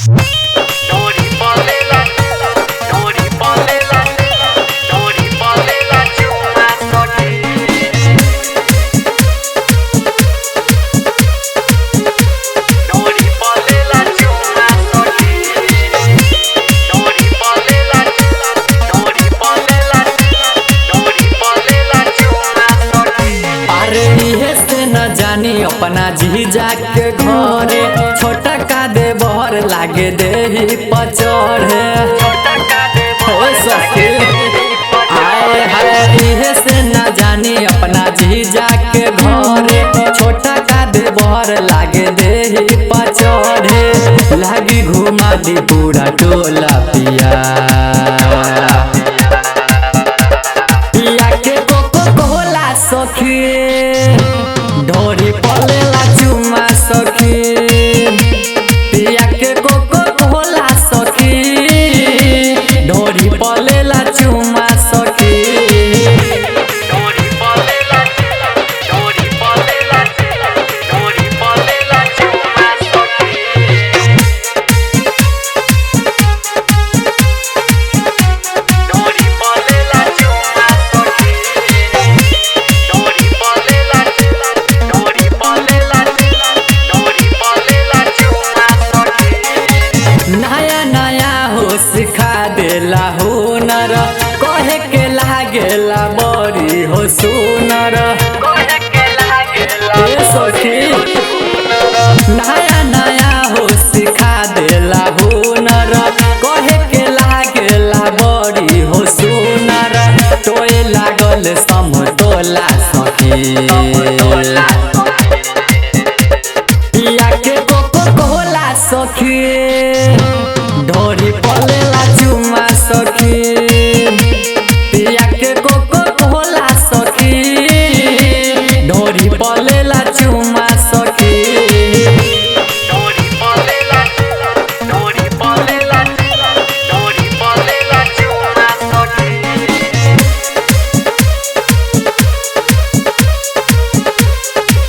ढोरी पलेला ढोरी पलेला ढोरी पलेला चुमा सखी। ढोरी पलेला चुमा सखी। ढोरी पलेला ढोरी पलेला ढोरी पलेला चुमा सखी। अरे इहे से न जानी अपना जीजा के घरे, छोटा का देवर लागे देही पचढ़े। ओ सखी, आए हाय, इहे से न जानी अपना जीजा के घरे, छोटा का देवर लागे देही पचढ़े। लागी घुमा दी पूरा टोला पिया, पिया के कोको कोला सखी, ढोरी पलेला चुमा सखी। पिया के कोको कोला सखी, ढोरी पलेला चुमा सखी। ढोरी पलेला ढोरी पलेला ढोरी पलेला चुमा सखी। ढोरी पलेला चुमा सखी। ढोरी पलेला ढोरी पलेला ढोरी पलेला चुमा सखी। नया नया हो सिखा देला हुनर, कहे के लागेला बड़ी हो सुनर। ए सखी, नया नया हो सिखा देला हुनर, कहे के लागेला बड़ी हो सुनर। टोए लागल समतोला सखी, पिया के कोको कोला सखी, ढोरी पलेला चुमा सखी। पिया के कोको कोला सखी, ढोरी पलेला चुमा सखी। ढोरी पलेला ढोरी पलेला ढोरी पलेला चुमा सखी।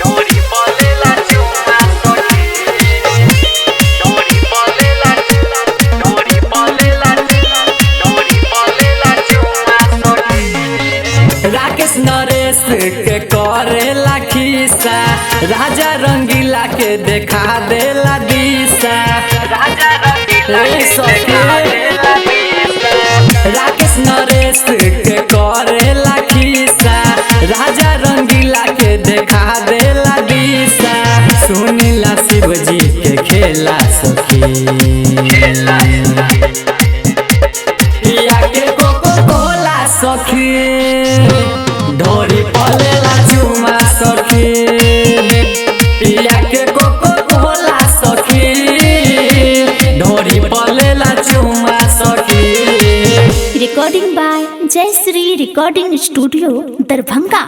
ढोरी पलेला चुमा सखी। ढोरी पलेला ढोरी पलेला ढोरी पलेला चुमा सखी। राकेश नरेश के करेला खीसा, राजा रंगीला के देखा देला दिशा। ए सखी, राकेश नरेश के करेला खीसा, राजा रंगीला के देखा देला दिशा। सुनीला शिवजी के खेला सखी, पिया के कोको कोला सखी, ढोरी पलेला चुमा सखी। पिया के कोको कोला सखी, ढोरी पलेला चुमा सखी। Recording by Jayashree Recording Studio, Darbhanga.